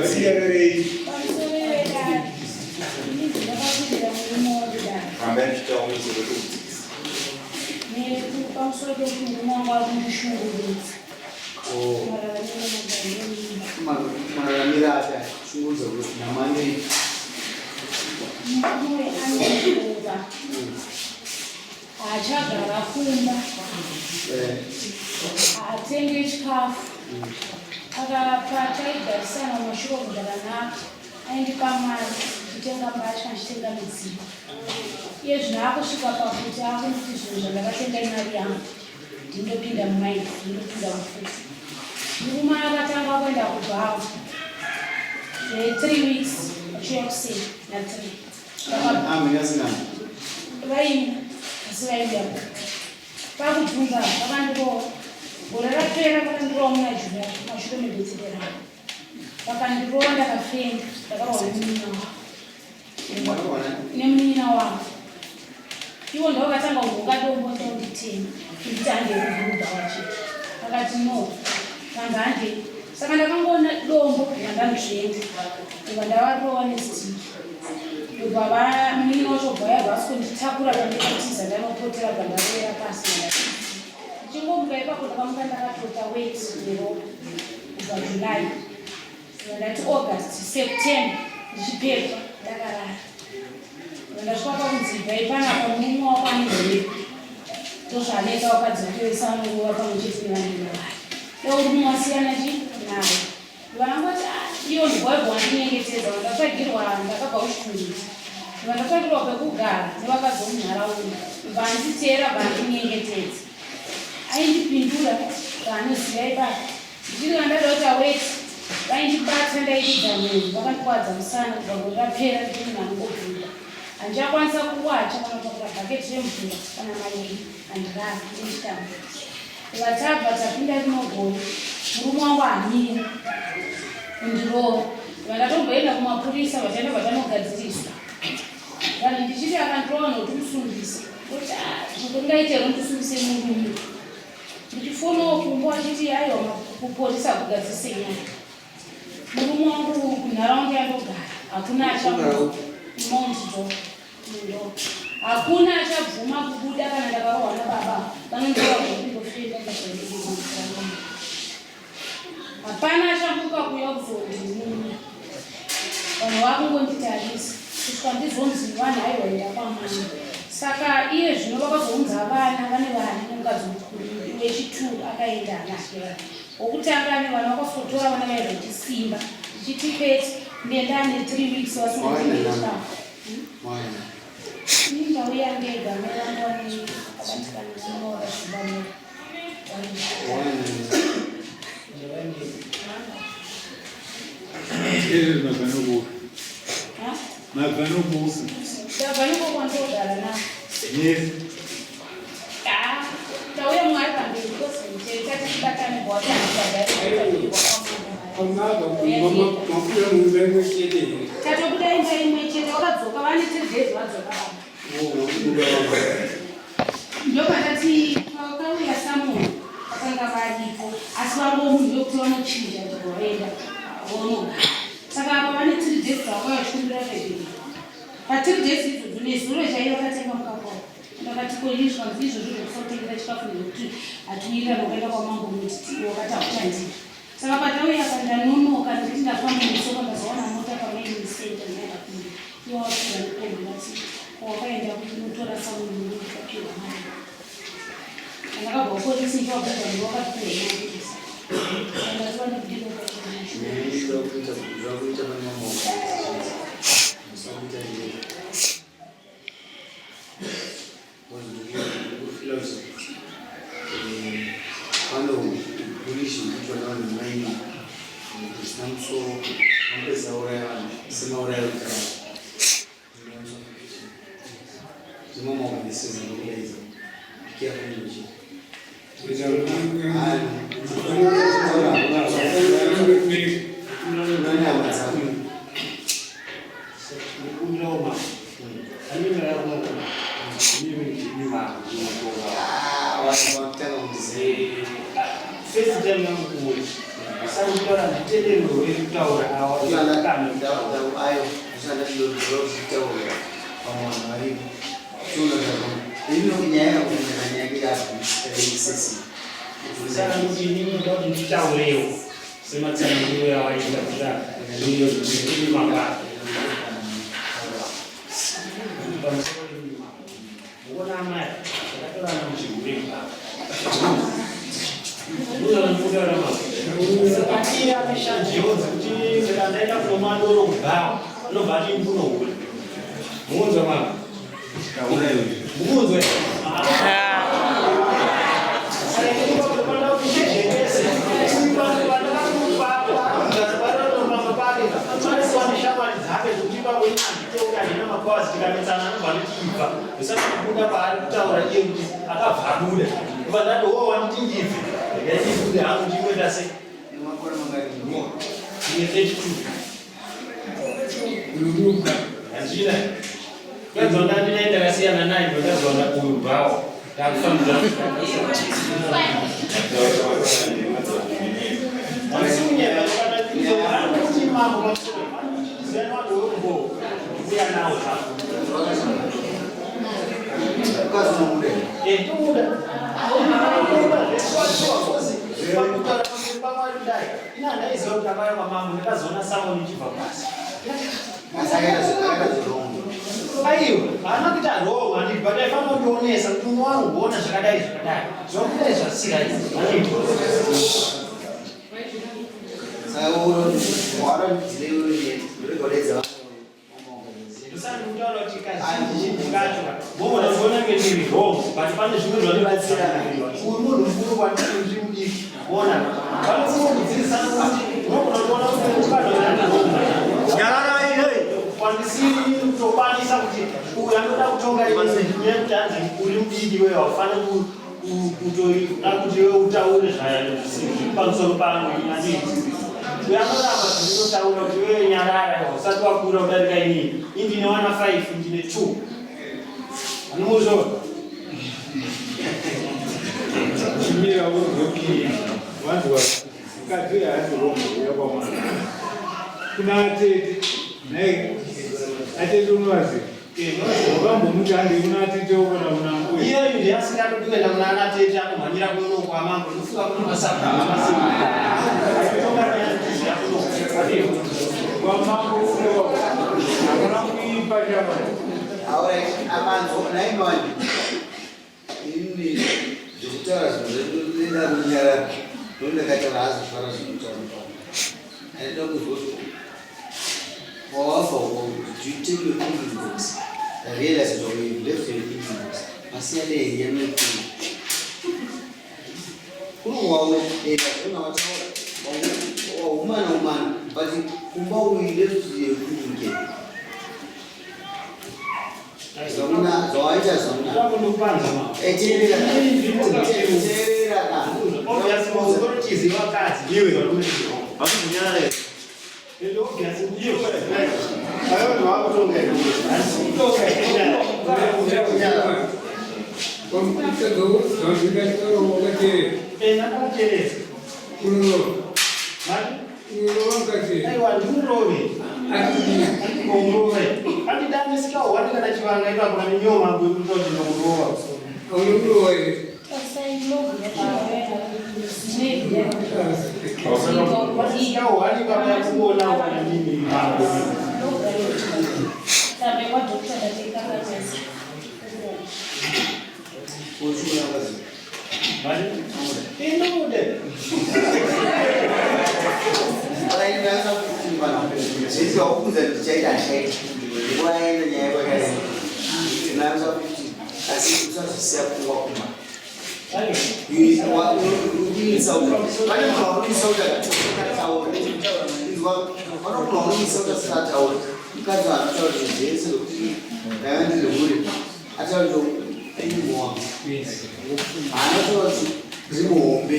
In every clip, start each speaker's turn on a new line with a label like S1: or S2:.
S1: Ngatirerei.
S2: Pamusoro wedare. Ini ndakakwirira murume wangu dare.
S1: Rambai muchitaura musoro kudzikisa.
S2: Pamusoro pekuti murume wangu ari kundishungurudza.
S3: Oh.
S2: Mararamiro magariro eimba.
S3: Mararamiro api aya? Shungurudza kuti namani.
S2: Murume anondibova. Haachagara kumba. Haatenge chikafu. Akapa taigarisana mumashure umu zvakanaka. Aindipa mari ndichitenga mbatya ndichitenga midziyo. Iye zvino akusvika pakuti akunditi zvinhu zvandakatenga imari yangu. Ndindopinda mumaini, ndindopinda mufuti. Murume akatanga kuenda kubhawa. 3 weeks achiuya kuseni na 3. Vaimba asi vaiuya pakubvunza vakandirova gore rapera vakandirova muna July mashure mebetsero rangu vakandirova ndakafenda ndakarohwa nemunin'ina wangu nemunin'ina wangu ivo ndavo vakatanga kunhonga dombo ndonditema kunditi handei kudhurubha wachete akati no vanzi handei saka ndakangoona dombo randanzvenga ndobva ndavarova nestiki ndobva vamunin'ina wacho bva yabva asikunditakura pandikatiza ndanopotera bva ndarovera pasi ndichingomuka ipapo ndakamuka ndakatota wet neropa kubva July ndati August September ndichipepwa ndakarara ndasvika pakunzi ibvai panapa murume wako anehureko ndozvaanoita vakadzi vake vese anorova pamwe chete nevanhu vavai dai urume wasiyana chi naye Vanongoti ah, iyo ndibwaibwa wandinyengetedza vandatsvagirwa ndakabva kuchitungwiza vandatsvagirwa pekugara nevakadzi vomunharaunda vanditeera vandinyengetedza aindipindura vaanoziva ipapo ndichiri vandada kuti aweti vaindibata ndairidza munhu vakandikwadza musana kubva gore rapera ndiri munhu anongobvunda handichakwanisa kuwacha kana kutakura bhaketi remvura kana mairi handirari ndichitambura Vatabva tapinda rino gore murume wangu amira kundirova vandatomboenda kumapurisa vachaenda vachanogadziriswa vanhu ndichiti akandirova nokuti musungise kuti ah, ndingaite ro ndisungise murume ndichifonawo kumba achiti aiwa kuporisa kugadzirise nyaya murume wangu kunharaunda yandogara hakuna achamount do hakuna achabvuma kubuda kana ndakarohwa nababa vanondiwa zvokundofenda hapana achamuka kuuya kuzondimunya vanhu vakungonditarisa kusvika ndizonzi vanhu aiwa enda kwamama saka iye zvino vakazounza vana vane vana nemukadzi mukuru wechitwo akaenda hana hake vana wokutanga ane vana vakasotora vana vaye zvechisimba ndichiti kwete ndenda ane 3 weeks vasingatengi Ndauya ndega mai vangu vane akabatikana zvinoora
S1: Izvi mabva nokufa. Mabva nokufa.
S2: Ndabva nokufa ndogara na.
S1: Yes.
S2: Ah, tauya mwari pamberi because tati tibatane bwata Tatobuda imba imwe chete wakadzoka vane 3 days vadzoka baba. Ndopatati pakauya samunhu vakanga varipo asi vango munhu wekuti vanochinja nzvimbo vaenda vonogara. Saka apa vane 3 days dzavakauya vachikumbira febheri. Pa 3 days idzodzo nezuro chaiyo vakatenga mukaka wavo. Ndakati ko ini zvikanzi izvozvo zvekusatengera chikafu nekuti hatiwirirane wakaenda kwamambo unoti wakati hauchandidi. Saka patauya apa ndanonoka nekuti ndafamba netsoka ndazowana mota pamain center ndaenda kumba. Iwo wasvika nekombi ndati wakaenda kunotora samunhu ndikapiwa mari. Ndakabva kupolisi ndichawabvunza kuti wakatipiwa mari. Ndati vandibudire pachena.
S3: Zvakuita pane mamwe musakuita Pane hulishi hukuitwa nevanhu maini zvisina musoro vanopedzisa uraya vanhu semauraya kudhara zvimamaorganises anokudaidza be careful nje unanyama dzako.
S4: First time yangu kuuya, usakutaura nditenderwe. Rwekutaura awa.
S3: Ayo usandatilotaura pamwe vanhu varipo. Ino nyaya yakunyanya yakuisesi.
S4: Saka kuti inini ndoda kuti nditaurewo sematsananguro yawaita kuti iyo zviri mangwana. Pamusoro pemimba. Mukuona amai, takatorana muchihure baba. Munoona mama. Saka iye ane dzekuti kana ndaenda kunomwa doro kubhawa, anobva ati kunohura. Mukunzwa mama? Mukunzwa? Kubuda paari kutaura iye kuti akabva abuda, ubva ndati wo wanditi ndibve, regai ndibude hangu ndingoita sei.
S3: Nemakore mangani?
S4: Ndine 32. Handina ndazona ndinai ndakasiyana naye, ndakazoona uyu bhawa ndakufambira. Kuti mambo uya nawo zvako.
S3: Mukadzi unomuda?
S4: Tomuda pakutaura pamberi pamwari kudai. Ina handaiziva kuti akauya kwamambo, ndakazoona samoni ichibva pasi.
S3: Asi akaita zvirongo?
S4: Aiwa, haana kuita wrong, handiti? But aifanira kundionesa kuti umwe wangu kuona zvakadai zvakadai, zvakudai zvasira izvi, handiti?
S3: Saka waranidzire uregodedza.
S4: Ndosati kutaura kuti kazhinji kacho mogona kuona kunge ndiri wrong, but pane zvimwe zvanobatsirana. Uyu munhu mukuru, kwandiri ndiri mudiki. Ona vanokurudzirisana kuti unogona kuona kuti ukadonana
S3: Nyararai, hei!
S4: kwandisiri kutokwanisa kuti uyu anoda kutonga inini nekuti hanzi uri mudiki wewe, haufaniri kutoda kuti iwe utaure zviri pamusoro pangu, handiti? Uyu anoramba zvinotaura kuti iwewe nyarara, usati wakura kudarika inini. Ini ndine wana 5, ndine 2, anomuzvona.
S1: Chimira uzokii wanzwa, mukadzi haasi wrong uya kwamwana kuna atete. Nai atete unovaziva? Wakambomuti handei kuna atete kana kuna mbuya?
S4: Iyeyu ndiye asingadi kuenda kuna ana tete, anomhanyira kuno kwamambo. Ndofunga kuno masabhuku.
S1: Kwamambo uno hakuna kuipa chama.
S3: Alright, amanzo naimani. Ini zvekutaura zvinhu zvedu nenda kunyarara. Ndondakataura azofara zvekutaura pano. Aida kuzwa kuti wawabva uko, do you take your thinking box? I realized that we left your thinking box. Masiya nenyama yepfungwa. Kuri waenda kuna wataura waumana umana, but kumba uyu left your thinking cap. Zvamuna zvawaita zvamuna.
S4: Ndakundopanza mama.
S3: Teerera, teerera ka.
S4: Obviously authorities vakadzi.
S1: Iwe.
S3: Hakuzinyarara.
S4: And obviously
S1: Iwe. Aiwa, vanhu vakutonga here?
S4: Handisi kutonga. Ndakamutereza. Mati aiwa, ndimurove, andigomurove, andidandisikawo wani kana chivanga ipapo kana nyoma kwekutoti ndokurova.
S2: Tarisai logo yacho.
S4: Vandisikawo wani ipapo yakuona kana nini.
S2: Tambe kwadokta ndatekakatesa.
S3: Uchiona kazi.
S4: Mati inode.
S3: Akaenda kukumbana. Zvisi wakufunza kuti chaita handichaita. Nguva yaenda nyaya yako yakaenda. Nayo kuti asi usazvisiya pfungwa kumba. Unoinsauta. Pane munhu wakuinsauta asingatauri. Inzwa, pane munhu wakuinsauta asingatauri. Mukadzi anotaura zvinhu zvese zvokuti ndanga ndiri hure. Ataura kuti ini wangu. Haana kutaura kuti ndiri muhombe.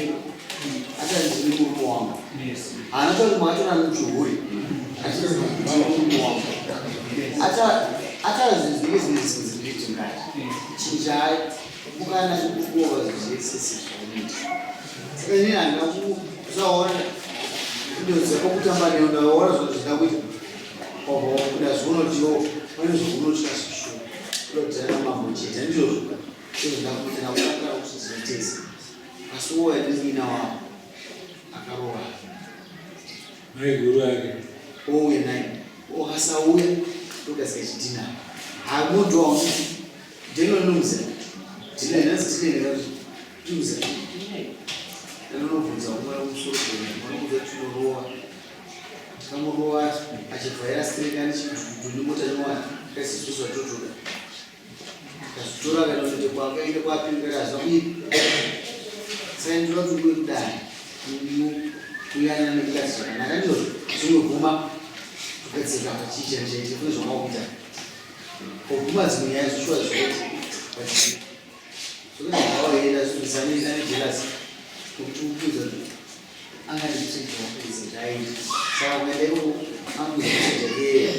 S3: Ataura kuti ndiri murume wangu. Haana kutaura kuti makatora muchihure. Achiti ndiri murume wangu. Ataura zvinhu zvinenge zvine responsibility mukati. Chinjai ukana chikukuova zvese zvaunoita. Saka inini handina kusaona. Ndodza kwakutamba newe ndaona zvazvida kuita. Wabva wabuda zvonotiwo pane zvaunotya zvishuwa. Unodzana mambo chete ndizvozvo. Ndizvo ndakuita ndakuita kuti ndinoteza. Asi wouya nemuina wako akarova.
S1: Maiguru ake.
S3: Ouya naye. Ukasauya ndokasika chidhina. Hamunhu waunoti Deno nomza. Dina nhasi dine nhasi. Tumza. Anonobvunza umwe musoro unokuudza tinorowa. Kamurova achivhaira stereka nechidudu nemota nyowani. Kasi zvose zvatotoda. Kazitora kana kuenda kwakaenda kwapinda kazwa kuipi. Saka ndinoda kuti uye kudai. Kuyana nemukadzi zvakanaka ndizvozvo. Zvinoguma kugadzirira pachicha chaite kune zvamakuita. Koguma dzimwe nyaya zvishuwa zvekuti but zvakaenda zvinhu ane jealous nokuti ukuudza kuti anga ndikutsvegera wakuudza kuti aita saka kuenda ikoko anguza kutsvega yeye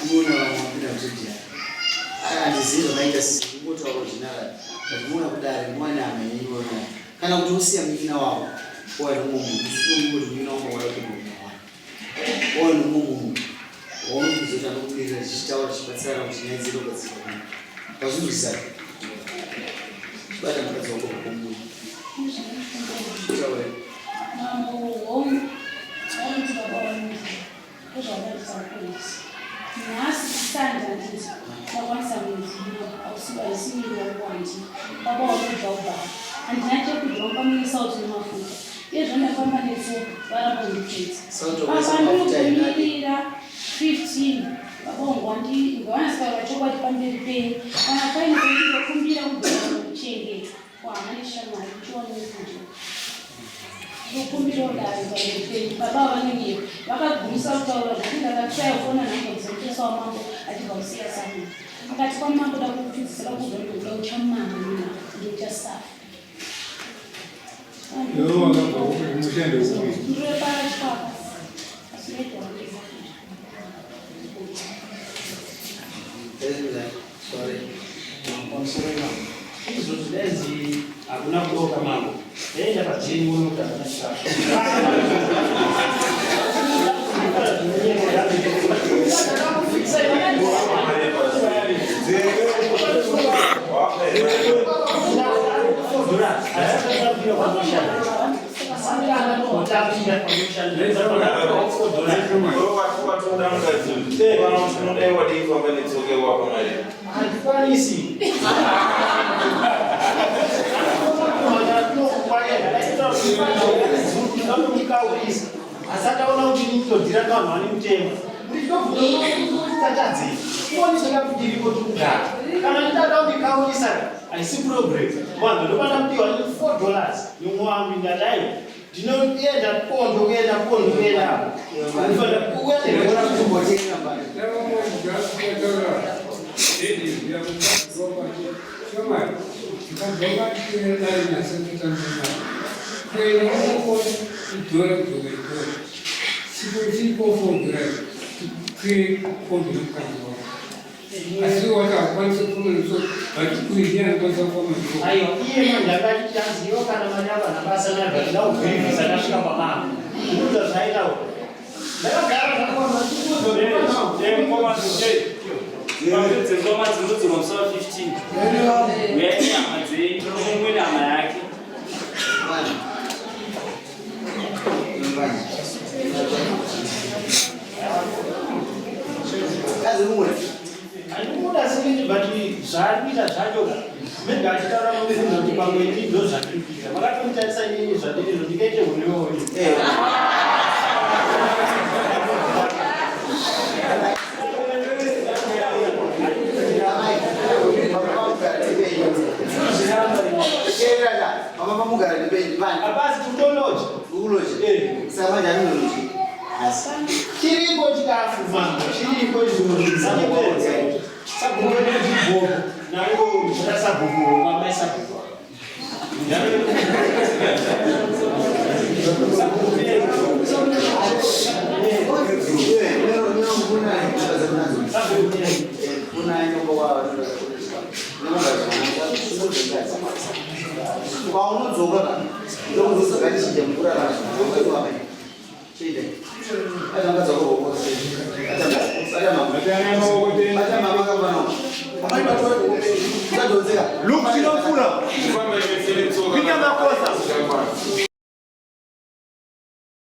S3: unoona vamwe vapinda kutsvegera handizivi zvamaita kungotaura general but muona kudare muwane hama yenyu ona kana kuti usiya munin'ina wavo owana mumwe munhu usunungu kuti munin'ina wako wada kupinda mumwe wani owana mumwe munhu waunobvunza kuti anokumirira tichitaura tichibatsirana kuti nyaya dzedu gadzirwa wazvinzwisisa bata mukadzi wako pakomunhu taure
S2: Mambo hongu vanoti baba vanoti ndozvavakaitisa mupolisi nhasi kusanda handiti ndakwanisa mwedzi uno haisi mwiri wangu handi baba vanobva kubhara handina chekudya vanga sauti nemafuta iye zvandafamba netsoka varamba kundipedza
S3: Sauti
S2: baba
S3: wakaisa mafuta inani
S2: ndinokumirira 15 baba wangu wandingawanasikaura chokwadi pamberi penyu kana paine kwandinokumbira kubhadhara kuchengetwa kwahama neshamwari tiwane kudya ndokumbirawo dare pamberi penyu baba vanonyepa vakagumisa kutaura zvekuti ndakatraya kuona nhambo dzemutesa wamambo achibva kusiya samwe akati kwamambo da kukupfidzisira kuzwa ndokuda uchamama nina ndiuchasafa
S1: Iwe wakabva kupi kumushando kupi?
S2: ndinopara chipapa asinoita
S3: sorry
S4: Pamusoro ipapo. Izvozvi daizi hakuna kuroka mambo. Ndaenda pajeni uone kuti hakuna chikafu. Handikwanisi. Ndikaurisa asi ataona kuti ndinodhira vanhu vane mutemo ndinobvunzatadzei kuonisekakudiripo tikugara kana ndidada kundikaurisa haisi problem vanhu ndopanda kupiwa $4 nemwe wangu ndadai ndinoenda kondo kuenda kondo kuenda apo unofanira kuuya
S3: Ndinoona kumbotenga mbari. Aiwa, iye manje akati tanziwa kana mari yako hana basa nayo but ndaubhirivhisa ndasvika kwamama. Ndikuudza zvaitawo. Ndakagara zvakaoma
S5: Papedze dzinodzoka musi wa 15. Uyai nehama dzenyu, mumwe nehama yake.
S3: Bana. Bana. Kazi mumwe.
S4: Handikuda sinini but zvaari kuita zvacho maybe achitaura mubvunzo kuti pamwe ini ndo zvandiri kuita. Makatomutarisa inini zvandiri ndikaite uriwo.
S3: Eh. Amai, mama vamugara nepenyu. Teerera, mama vamugara nepenyu. Bani.
S4: Hapasi kutoloja.
S3: Uloje.
S4: Eh.
S3: Saka manje anoloje. Asi.
S4: Chiripo chikafu mambo, chiripo izvozvo. Sanipedza. Sabhuku nechibhoko. Naivo zvada sabhuku wamai sabhuku.
S3: Eh, nero nero kuna
S4: Sabhuku
S3: kuna nyombo wa kwaunodzoka ka ndokuzosakachinja mukurarama. Bata mama. Bata mama.